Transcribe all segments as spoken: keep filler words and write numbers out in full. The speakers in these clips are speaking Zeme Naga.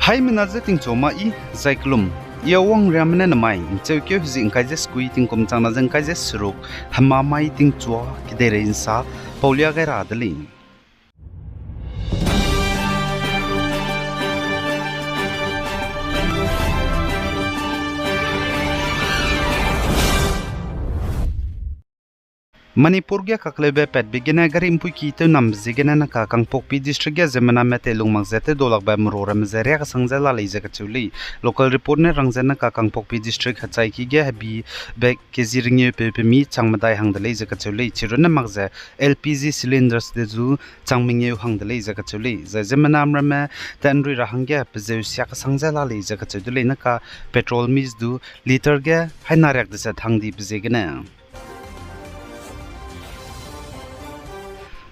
Haimena je tingchua ma i, zai kelum. I Awang Riame ne namai, ncheukeu hezi ngkai ze sekui tingkum changna ze ngkai ze seruk, hema mai tingchua, kedeirei nsa, paulia gai ra de lei. Manipur ge kakleube patbe gene gari mpuiki tewnambe ziegene naka Kangpokpi District ge ziemmename teilung mak ze tewdau lakbe merua ramme ze riakesang ze la lei ze kacheu lei. Local report ne rang ze naka Kangpokpi District hechaiki ge hebibe kezi ringeu peu pe mi chang medai hang de lei ze kacheu lei. Chirunne mak ze L P G cylinders de zu chang mengeu hang de lei ze kacheu lei. Zai ziemmename ramme te nrui ra hangge pezeu siakesang ze la lei ze kacheu de lei. Naka petrol mis du litre ge haina riak deset hang dibe ziegene.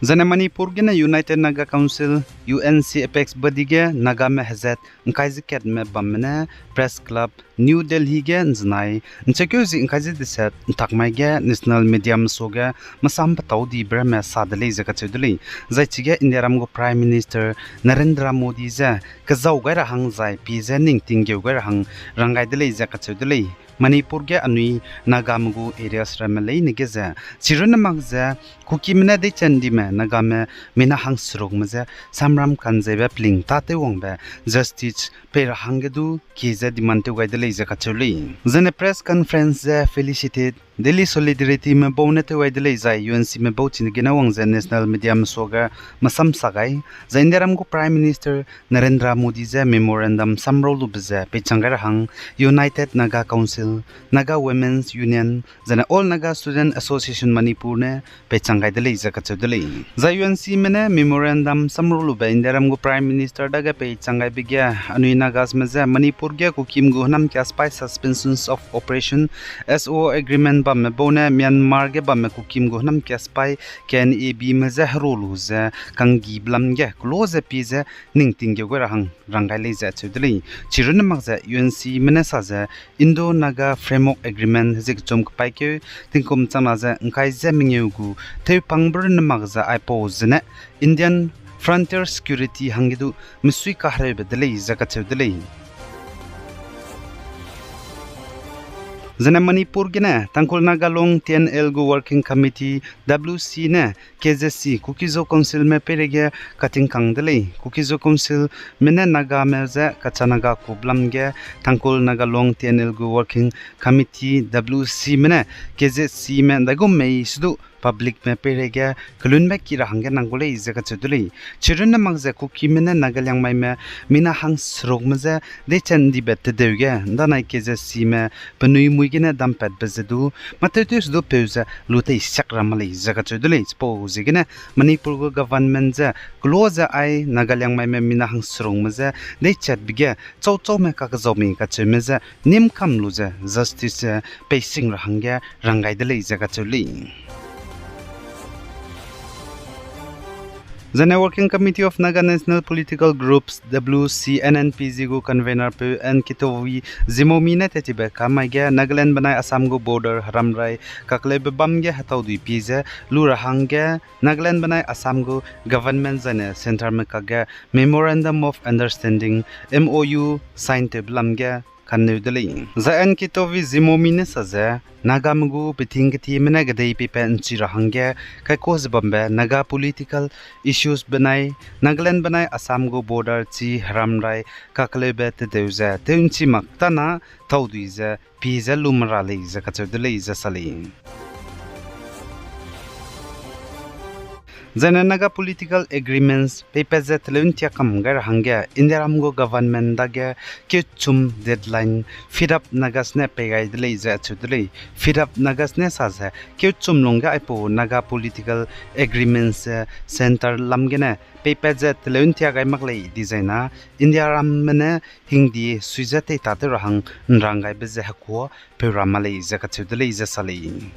Zane Manipur gene United Naga Council, U N C apex body ge Nagame hezat ngkai ze katme bamme ne Press Club, New Delhi ge nzenai, nchekeu zi ngkai ze deset ntakmai ge National Media mesua ge mesam petau dibe ramme sa de lei ze kacheu de lei. Zai chige Indiaram gu Prime Minister Narendra Modi ze kezau gai ra hang zai pie ze ning tinggeu gai ra hang rang gai de lei ze kacheu de lei. Manipur ge anui Nagame gu areas ramme leine ge ze, chirunne mak ze, Kukime ne deichândime Nagame mina hangserukme je samram kanzeibe peling tâ tewwangbe justice pei ra hangge du kie ze demand tew gai de lei ze kacheu lei. Zane press conference ze felicitate Delhi Solidarityme bau ne tew gai de lei zai U N Cme bau chine gene wang ze National Mediame suage mesam sa gai, zai Indiaram gu Prime Minister Narendra Modi je memorandum samrau lube ze peichang gai ra hang United Naga Council, Naga Women's Union, zane All Naga Student Association Manipur ne peichang gai de lei ze kacheu de lei. Zai U N Cme ne memorandum samrau lube Indiaram gu Prime Minister dage peichang gaibe ge anui Nagasme je Manipur ge Kukim gu hênam kia sipai Suspensions of Operation, S O O agreement bamme bau ne Myanmar ge bamme Kukim gu hênam kia sipai K N A Bme je herua lu ze kanggibe lam ge kelo ze pie ze ning tinggeu gai ra hang rang gai lei ze acheu de lei. Chirunne mak ze U N Cme ne sa ze Indo-Naga Framework Agreement hezi kechum kepaîkeu tingkum changna ze ngkai ze mengeu gu tewpangbe runne mak ze aipau zene Indian Frontier Security hangge du mesui kahereube de lei ze kacheu de lei. Zane Manipur gene Tangkhul Naga Long T N L gu Working Committee, W C ne K Z C, Kuki-Zo Councilme peireige katingkang de lei. Kuki-Zo Councilme ne Nagame je Kacha Naga kube lam ge Tangkhul Naga Long T N L gu Working Committee, W Cme ne K Z Cme ndaigum mei sedu publicme peireige kelunbe ki ra hangge nang gu lei ze kacheu de lei. Chirunne mak ze Kukime ne Naga Liangmaime mina hangserukme je deichândibe tedeu ge ndanai K Z Cme penui mui gene dampatbe ze du, mâtewtew sedu peu ze lu tei siak ra ma lei ze kacheu de lei. Chipau ziegene Manipur gu government je kelo ze ai Naga Liangmaime mina hangserukme je deichatbe ge chauchaume kakezau mei kacheume je nimkam lu ze justice ze peising ra hangge rang gai de lei ze kacheu lei. Zane Working Committee of Naga National Political Groups, W C N N P G gu convenerpeu N Kitovi Zimomi ne tettibe kamai ge Nagaland benai Assam gu border heramrai kakleube bam ge hetaudui pie ze lu ra hangge Nagaland benai Assam gu government zaine centreme kakge Memorandum of Understanding, M O U, sign tewbe lam ge kanneu de lei. Zai N Kitovi Zimomi ne sa ze, Nagame gu beting ketieme ne kedei peipat nchi ra hangge, kaikua ze bambe Naga political issues benai, Nagaland benai Assam gu border chi heramrai kakleube tedeu ze tew nchi mak tana taudui ze pie ze lu mera lei ze kacheu de lei ze sa lei. Zaine Naga political agreements peipat ze teleu ntia kam gai ra hangge Indiaram gu government dage keuchum deadline Feed Up Nagas ne pei gai de lei ze acheu de lei. Feed Up Nagas ne sa ze keuchum lungge aipau Naga political agreements ze centre lam gene peipat ze teleu ntia gai mak lei dizaina Indiaramme ne hingdi sui ze teitatew ra hang nrang gaibe ze hekua peu ra ma lei ze kacheu de lei ze sa lei.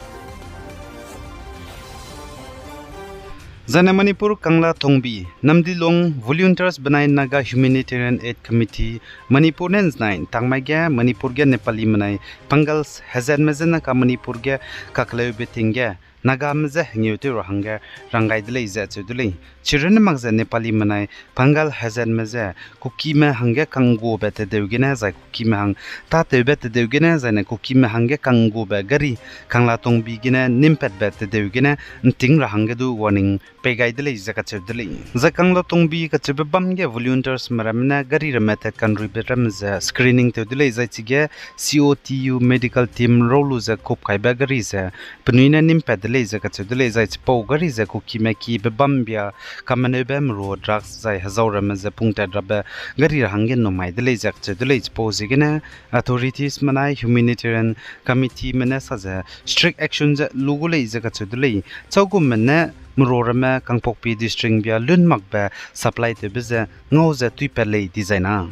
Zaine Manipur Kangla Tongbi, Namdilong Volunteers benai Naga Humanitarian Aid Committee, Manipur ne nzenai ntangmai ge Manipur ge Nepali menai Pangals hezatme je Naga Manipur ge kakleube ting ge Nagame je hengeu tew ra hangge rang gai de lei ze acheu de lei. Chirunne mak ze Nepali menai Pangal Hazenme ze Kukime hangge kangguabe tedeu gene zai Kukime hang tâtewbe tedeu gene zaine Kukime hangge kangguabe gari Kanglatongbi gene nîmpatbe tedeu gene ’nting ra hangge du warning pei gai de lei ze kacheu de lei. Zai Kanglatongbi kacheube bâm ge volunteersme ramme ne gari ramme tat kanruibe ramme ze screening tew de lei, zai chige C O T U medical team rau lu ze kup kaibe gari ze penui ne nîmpat de lei ze kacheu de lei, zai chipau gari ze Kukime kibe bâm bia kameneube merua drugs zai hezau ramme ze pungtat rabe gari ra hangge numai de lei ze kacheu de lei. Chipau ziegene authorities menai humanitarian committeeme ne sa ze strict action ze lu gu lei ze kacheu de lei. Chaugume ne merua ramme Kangpokpi district bia lun makbe supply tewbe ze ngau ze tuipat lei dizai na.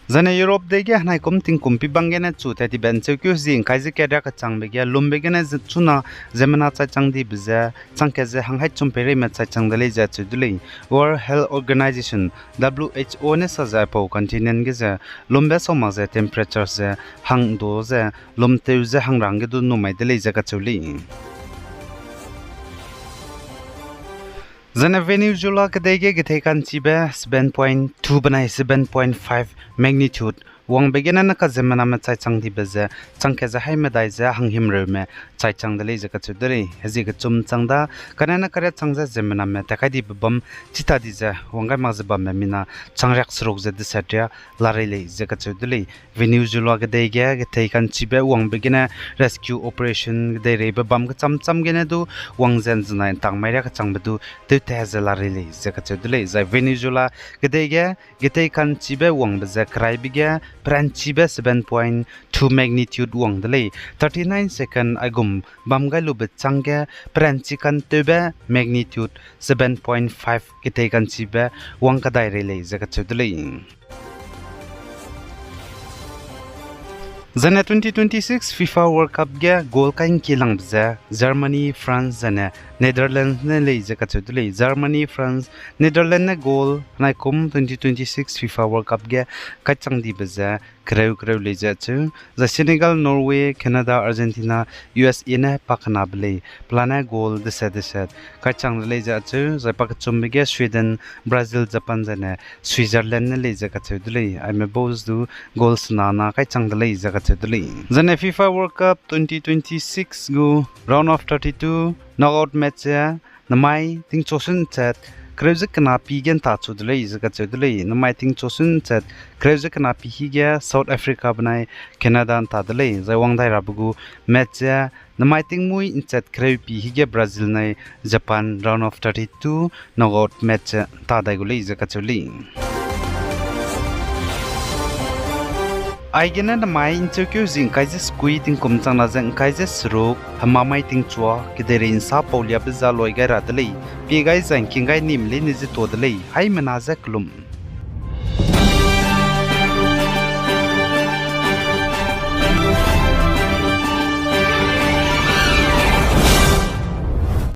Zaine Europe dei ge henaikum tingkum pi bang gene chu tat tibe ’ncheukeu zi ’ngkai ze kat riâ kachangbe ge lumbe gene ze chuna ziemmena chaichang dibe ze chang kat ze hanghai chum peireime chaichang de lei ze cheu de lei. World Health Organization, W H O ne sa ze aipau continent ge ze lumbe sau mak ze temperature ze hang ’ndu ze lumtew ze hang ra hangge du numai de lei ze kacheu lei. Zaine Venezuela kedei ge gethei ka'nchibe seven point two benai seven point five magnitude wangbe gene ne kaziemmename chaichang dibe ze chang kat ze haî medai ze hanghimreume chaichang de lei ze kacheu de lei. Hezie kechum chang da, kane ne kariâ chang ze ziemmename tat kai dibe bam chita di ze wang gai mak ze bamme mina chang riak seruk ze deset riâ larei lei ze kacheu de lei. Venezuela kedei ge gethei ka'nchibe wangbe gene rescue operation kedeireibe bam kecham cham gene du wang ze ’nzenai ’ntang mai riâ kechangbe du tewtat ze larei lei ze kacheu de lei. Zai Venezuela kedei ge gethei ka'nchibe wangbe ze keraibe ge peranchibe seven point two magnitude wang de lei. Thirty-nine second aigum bam gai lube chang ge peranchi kantewbe magnitude seven point five gethei ka'nchibe wang kadai rei lei ze kacheu de lei. Zaine twenty twenty-six FIFA World Cup ge goal kai ’ngki langbe ze Germany, France zaine Netherlands ne lei ze kacheu de lei. Germany, France, Netherlands ne goal naikum twenty twenty-six FIFA World Cup ge kaichang dibe ze kereu kereu lei ze cheu. Zai Senegal, Norway, Canada, Argentina, U S A ne pakenabe lei, pelane goal deset deset kaichang de lei ze cheu. Zai pakechumbe ge Sweden, Brazil, Japan zaine Switzerland ne lei ze kacheu de lei. Aime bau du goal sena na kaichang de lei ze kacheu de lei. Zaine FIFA World Cup twenty twenty-six gu round of thirty-two knockout match ze namai tingchu sun nchat kereu ze kena pi ge ’ntachu de lei ze kacheu de lei. Namai tingchu sun nchat kereu ze kena pi hige South Africa benai Canada ’nta de lei. Zai wang dai rabe gu match ze namai tingmui nchat kereu pi hige Brazil nai Japan round of thirty-two knockout match ze ’nta dai gu lei ze kacheu lei. Aigene namai ’ncheukeu zi ’ngkai ze sekui tingkum chang na ze ’ngkai ze seruk hemamai tingchua kedeirei ’nsa pauliabe ze loi gai ra de lei. Pie gai zai ’ngking gai nim leine ze tuâ de lei. Haimena ze kelum.